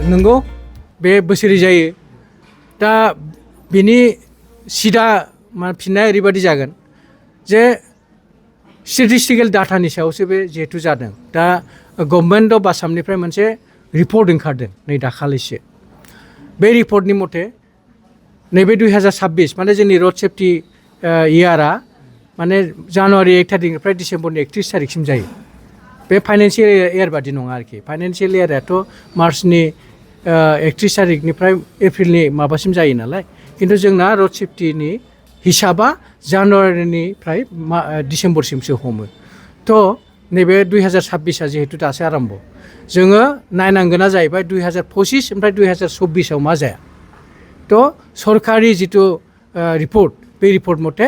नंगौ बे बोसोरै जायो दा बिनि सिदा फिननाया ओरैबायदि जागोन जे स्टेटिस्टिकेल डाटानि सायावसो बे जिहेतु जादों दा गभर्नमेन्ट अफ आसामनिफ्राय मोनसे रिपर्ट ओंखारदों नै दाखालिसो बे रिपर्टनि मथे नैबे 2026 माने जोंनि रड सेफ्टि इयारा माने जानुवारि 1 थारिखनिफ्राय डिसेम्बरनि 31 थारिखसिम जायो बे फाइनान्सियेल इयार बादि नङा आरोखि फाइनान्सियेल इयाराथ' मार्चनि 31 थारिखनिफ्राय एप्रिलनि माबासिम जायो नालाय खिन्थु जोंना रड सेफ्टिनि हिसाबा जानुवारिनिफ्राय डिसेम्बरसिमसो हमो थ' नैबे 2026आ जिहेतु दासो आरम्भ जोङो नायनांगोना जाहैबाय 2025 ओमफ्राय 2026आव मा जाया थ' सरकारि जिथु रिपर्ट बे रिपर्ट मथे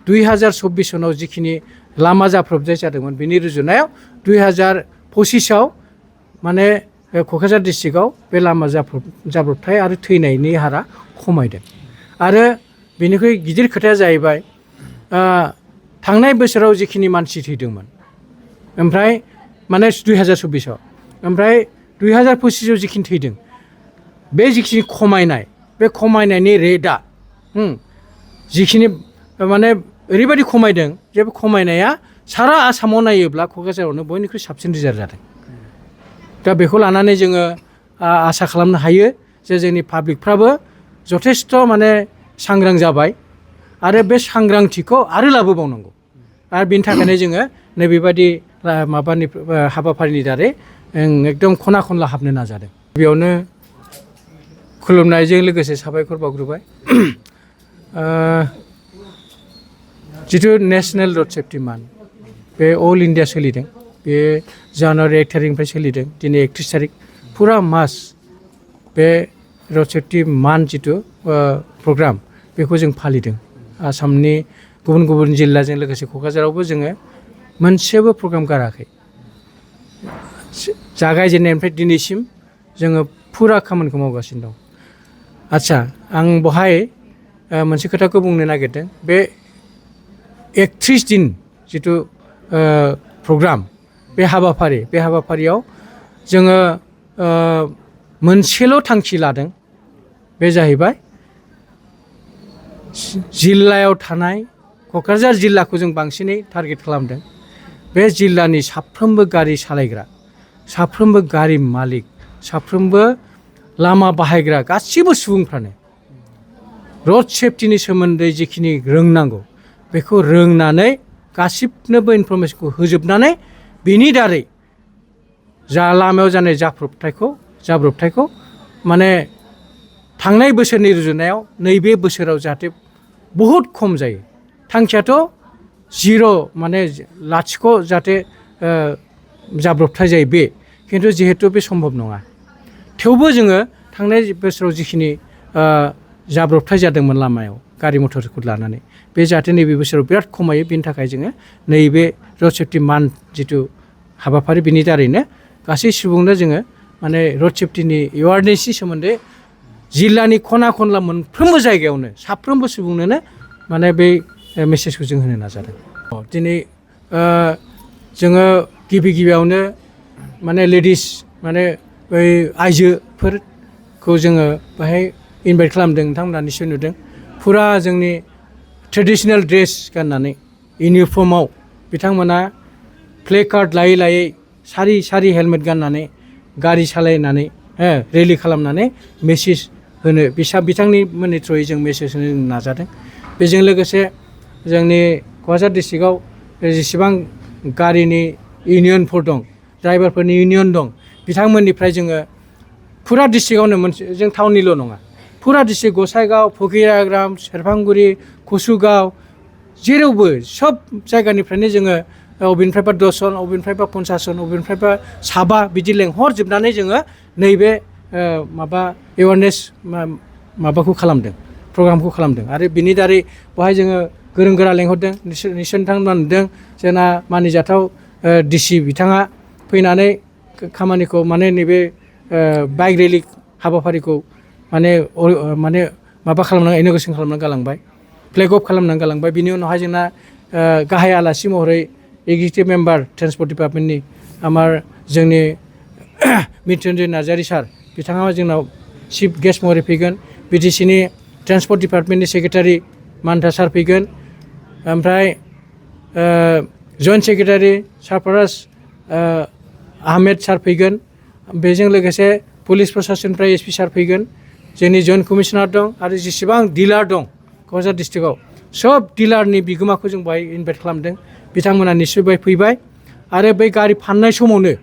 2024 सनाव जिखिनि लामा जाब्रबथाय जादोंमोन बिनि रुजुनायाव 2025आव माने क'क्राझार डिस्ट्रिक्टआव बे लामा जाब्रबथाय आरो थैनायनि हारा खमायदों आरो बेनिख्रुइ गिदिर खोथाया जाहैबाय थांनाय बोसोराव जिखिनि मानसि थैदोंमोन ओमफ्राय माने 2024आव ओमफ्राय 2025आव जिखिनि थैदों बे जिखिनि खमायनाय बे खमायनायनि रेटआ जिखिनि माने ओरैबायदि खमायदों जे बे खमायनाया सारा आसामाव नायोब्ला क'क्राझारावनो बयनिख्रुइ साबसिन रिजाल्ट जादों दा बेखौ लानानै जोङो आसा खालामनो हायो जे जोंनि पाब्लिकफ्राबो जथेस्थ' माने सांग्रां जाबाय आरो बे सांग्रांथिखौ आरो लाबोबावनांगौ आरो बेनि थाखायनो जोङो नैबेबादि माबानि हाबाफारिनि दारै एकदम खना खनला हाबनो नाजादों बेयावनो खुलुमनायजों लोगोसे साबायखर बावग्रोबाय जिथु नेशनेल रड सेफ्टि मान बे अल इन्डिया सोलिदों बे जानुवारि 1 थारिखनिफ्राय सोलिदों दिनै 31 थारिख फुरा मास बे रड सेफ्टि मान जिथु प्रग्राम बेखौ जों फालिदों आसामनि गुबुन गुबुन जिल्लाजों लोगोसे क'क्राझारावबो जोङो मोनसेबो प्रग्राम गाराखै जागायजेननायनिफ्राय दिनैसिम जोङो फुरा खामानिखौ मावगासिनो दं आच्छा आं बहाय मोनसे खोथाखौ बुंनो नागिरदों बे 31 दिन जिथु प्रग्राम बे हाबाफारियाव जोङो मोनसेल' थांखि लादों बे जाहैबाय जिल्लायाव थानाय क'क्राझार जिल्लाखौ जों बांसिनै टारगेट खालामदों बे जिल्लानि साफ्रोमबो गारि सालायग्रा साफ्रोमबो गारि मालिक साफ्रोमबो लामा बाहायग्रा गासिबो सुबुंफ्रानो रड सेफ्टिनि सोमोन्दै जिखिनि रोंनांगौ बेखौ रोंनानै गासिबनोबो इनफरमेसनखौ होजोबनानै बेनि दारै जा लामायाव जानाय जाब्रबथायखौ माने थांनाय बोसोरनि रुजुनायाव नैबे बोसोराव जाहाथे बहुद खम जायो थांखियाथ' जिर' माने लाथिख' जाहाथे जाब्रबथाय जायो बे खिन्थु जिहेतु बे सम्भब नङा थेवबो जोङो थांनाय बोसोराव जिखिनि जाब्रबथाय जादोंमोन लामायाव गारि मथरखौ लानानै बे जाहाथे नैबे बोसोराव बिराद खमायो बेनि थाखाय जोङो नैबे रड सेफ्टि मान्थ जिथु हाबाफारि बिनि दारैनो गासै सुबुंनो जोङो माने रड सेफ्टिनि एवारनेसनि सोमोन्दै जिल्लानि खना खनला मोनफ्रोमबो जायगायावनो साफ्रोमबो सुबुंनोनो माने बे मेसेजखौ जों होनो नाजादों दिनै जोङो गिबियावनो माने लेडिस माने बै आइजोफोरखौ जोङो बेहाय इनभाइट खालामदों नोंथांमोना निश्चय नुदों फुरा जोंनि ट्रेडिशनेल ड्रेस गाननानै इउनिफर्माव बिथांमोना प्ले कार्ड लायै लायै सारि हेलमेट गाननानै गारि सालायनानै रेलि खालामनानै मेसेज होनो बिथांनि मोननि थ्रुयै जों मेसेज होनो नाजादों बेजों लोगोसे जोंनि क'क्राझार डिस्ट्रिक्टआव जेसेबां गारिनि इउनियनफोर दं ड्राइभारफोरनि इउनियन दं बिथांमोननिफ्राय जोङो फुरा डिस्ट्रिक्टआवनो मोनसे जों टाउननिल' नङा फुरा डिस्ट्रिक्ट गसाइगाव फकिराग्राम सेरफांगुरि कसुगाव जेरावबो सब जायगानिफ्रायनो जोङो अबेनिफ्रायबा 10 जन अबेनिफ्रायबा 50 जन अबेनिफ्रायबा साबा बिदि लेंहरजोबनानै जोङो नैबे माबा एवारनेस माबाखौ खालामदों प्रग्रामखौ खालामदों आरो बिनि दारै बेवहाय जोङो गोरों गोरा लेंहरदों निश्चय नोंथांमोना नुदों जोंना मानिजाथाव डिसि बिथाङा फैनानै खामानिखौ माने नैबे बाइक रेलि हाबाफारिखौ माने माबा खालामनानै इन'ग्रेसन खालामनानै गालांबाय फ्लेग अफ खालामनानै गालांबाय बिनि उनावहाय जोंना गाहाय आलासि महरै एग्जिकिउटिभ मेम्बार ट्रेन्सपर्ट डिपार्टमेन्टनि जोंनि मित्रन्जय नार्जारि सार बिथाङा जोंनाव चिफ गेस्ट महरै फैगोन बिटिसिनि ट्रान्सपर्ट डिपार्टमेन्टनि सेक्रेटारि मान्था सार फैगोन ओमफ्राय जइन्ट सेक्रेटारि सारफाराज आहमेद सार फैगोन बेजों लोगोसे पुलिस प्रशासननिफ्राय एसपि सार फैगोन जोंनि जइन्ट कमिशनार दं आरो जेसेबां डिलार दं क'क्राझार डिस्ट्रिक्टआव सब डिलारनि बिगोमाखौ जों बाहाय इनभाइट खालामदों बिथांमोना निस्सय बाहाय फैबाय आरो बै गारि फाननाय समावनो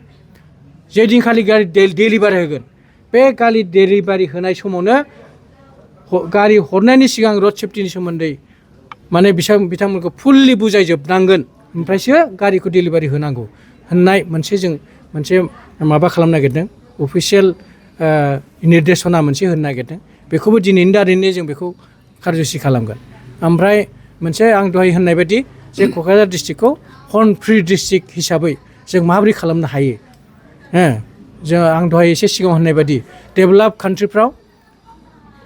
जे दिनखालि गारि डेलिभारि होगोन बे गारि डेलिभारि होनाय समावनो गारि हरनायनि सिगां रड सेफ्टिनि सोमोन्दै माने बिथांमोनखौ फुल्लि बुजायजोबनांगोन ओमफ्रायसो गारिखौ डेलिभारि होनांगौ होननाय मोनसे माबा खालामनो नागिरदों अफिसियेल निर्देशना मोनसे होनो नागिरदों बेखौबो दिनैनि दारैनो जों बेखौ कारज'सि खालामगोन ओमफ्राय मोनसे आं दहाय होननाय बायदि जे क'क्राझार डिस्ट्रिक्टखौ हर्न फ्रि डिस्ट्रिक्ट हिसाबै जों माबोरै खालामनो हायो जों आं दहाय एसे सिगाङाव होननाय बायदि डेभेलप कान्ट्रिफ्राव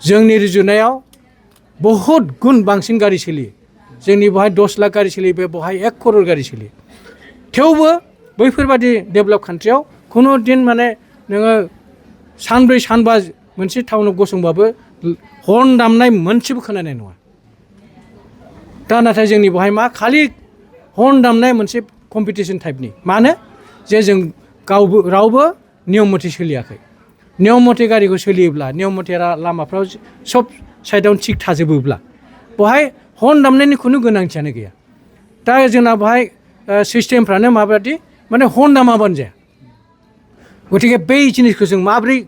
जोंनि रुजुनायाव बहुद गुन बांसिन गारि सोलियो जोंनि बेवहाय 10 लाख गारि सोलियो बेवहाय 1 करोड़ गारि सोलियो थेवबो बैफोरबादि डेभेलप कान्ट्रियाव खुनु दिन माने नोङो सानब्रै सानबा मोनसे टाउनाव गसंबाबो हर्न दामनाय मोनसेबो खोनानाय नङा दा नाथाय जोंनि बेवहाय मा खालि हर्न दामनाय मोनसे कम्पिटिसन टाइपनि मानो जे जों रावबो नियम मथे सोलियाखै नियम मथे गारिखौ सोलियोब्ला नियम मथे लामाफ्राव सब साइडआवनो थिग थाजोबोब्ला बेवहाय हर्न दामनायनि खुनु गोनांथियानो गैया दा जोंना बेवहाय सिस्टेमफ्रानो माबायदि माने हर्न दामाबानो जाया गतिके बै जिनिसखौ जों माबोरै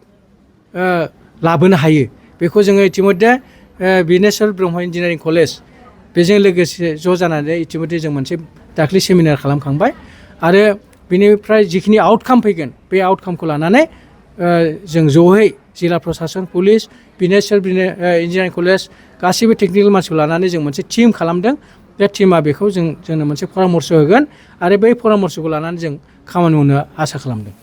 लाबोनो हायो बेखौ जोङो इतिमध्य बिनेश्वर ब्रह्म इन्जिनियारिं कलेज बेजों लोगोसे ज' जानानै इतिमध्य जों मोनसे दाख्लै सेमिनार खालामखांबाय आरो बिनिफ्राय जिखिनि आउटकाम फैगोन बे आउटकामखौ लानानै जों ज'है जिल्ला प्रशासन पुलिस बिनेश्वर इन्जिनियारिं कलेज गासैबो टेकनिकेल मानसिखौ लानानै जों मोनसे टिम खालामदों बे टिमा बेखौ जोंनो मोनसे परामर्श होगोन आरो बै परामर्शखौ लानानै जों खामानि मावनो आसा खालामदों